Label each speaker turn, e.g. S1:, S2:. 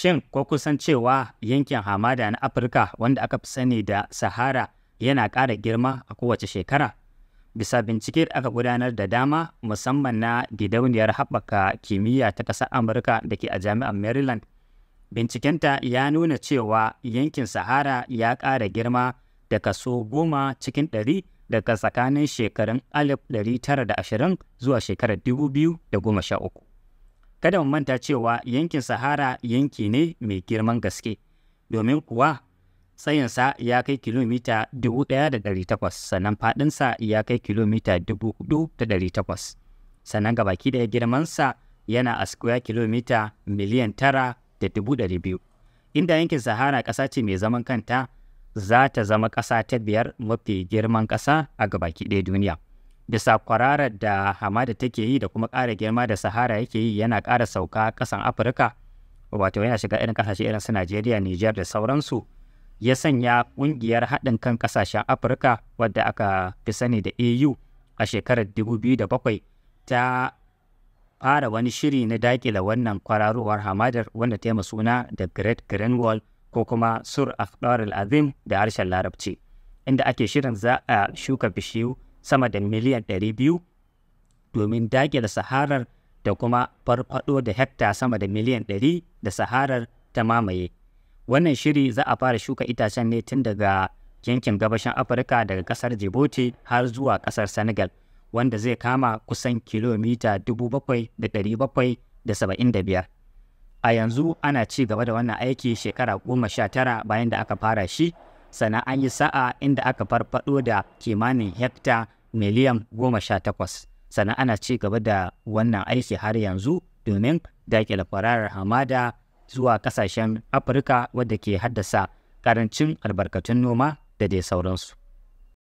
S1: Shin ko kusan cewa yankin hamada na Afirka wanda aka fi sani da Sahara yana ƙara girma a kowace shekara? Bisa bincike da aka gudanar da dama, musamman na gidauniyar haɓaka kimiyya ta ƙasar Amurka da ke a jami'ar Maryland, bincikenta ya nuna cewa yankin Sahara ya ƙara girma da kaso 10% daga tsakanin shekarun 1920 zuwa shekarar 2013. Kada mu manta cewa yankin Sahara yanki ne mai girman gaske, domin kuwa tsayinsa ya kai kilomita 1,800, sannan faɗinsa ya kai kilomita 4,800, sannan gabaki ɗaya girmansa yana a square kilomita 9,200,000. Inda yankin Sahara ƙasa ce mai zaman kanta, za ta zama ƙasa ta biyar mafi girman ƙasa a gabaki ɗaya duniya. Bisa kwararar da hamada take yi da kuma ƙara girma da Sahara yake yi, yana ƙara sauka ƙasan Afirka, wato yana shiga irin ƙasashe irin su Najeriya, Nijar da sauransu, ya sanya ƙungiyar haɗin kan ƙasashen Afirka wadda aka fi sani da AU a shekarar 2007 ta fara wani shiri na daƙile wannan kwararowar hamadar wanda ta yi suna da Great Green Wall ko kuma Sur Akhdar Al-Azim da harshen Larabci, inda ake shirin za a shuka bishiyu sama da miliyan 200 domin daƙile Saharar da kuma farfaɗo da hekta sama da miliyan 100 da Saharar ta mamaye. Wannan shiri za a fara shuka itacen ne tun daga yankin gabashin Afirka, daga ƙasar Djibouti har zuwa ƙasar Senegal, wanda zai kama kusan kilomita 7,775. A yanzu ana ci gaba da wannan aiki shekara 19 bayan da aka fara shi, sannan an yi sa'a inda aka farfado da kimanin hekta miliyan 18. Sannan ana ci gaba da wannan aiki har yanzu domin daƙile kwararar hamada zuwa ƙasashen Afirka wadda ke haddasa ƙarancin albarkatun noma da dai sauransu.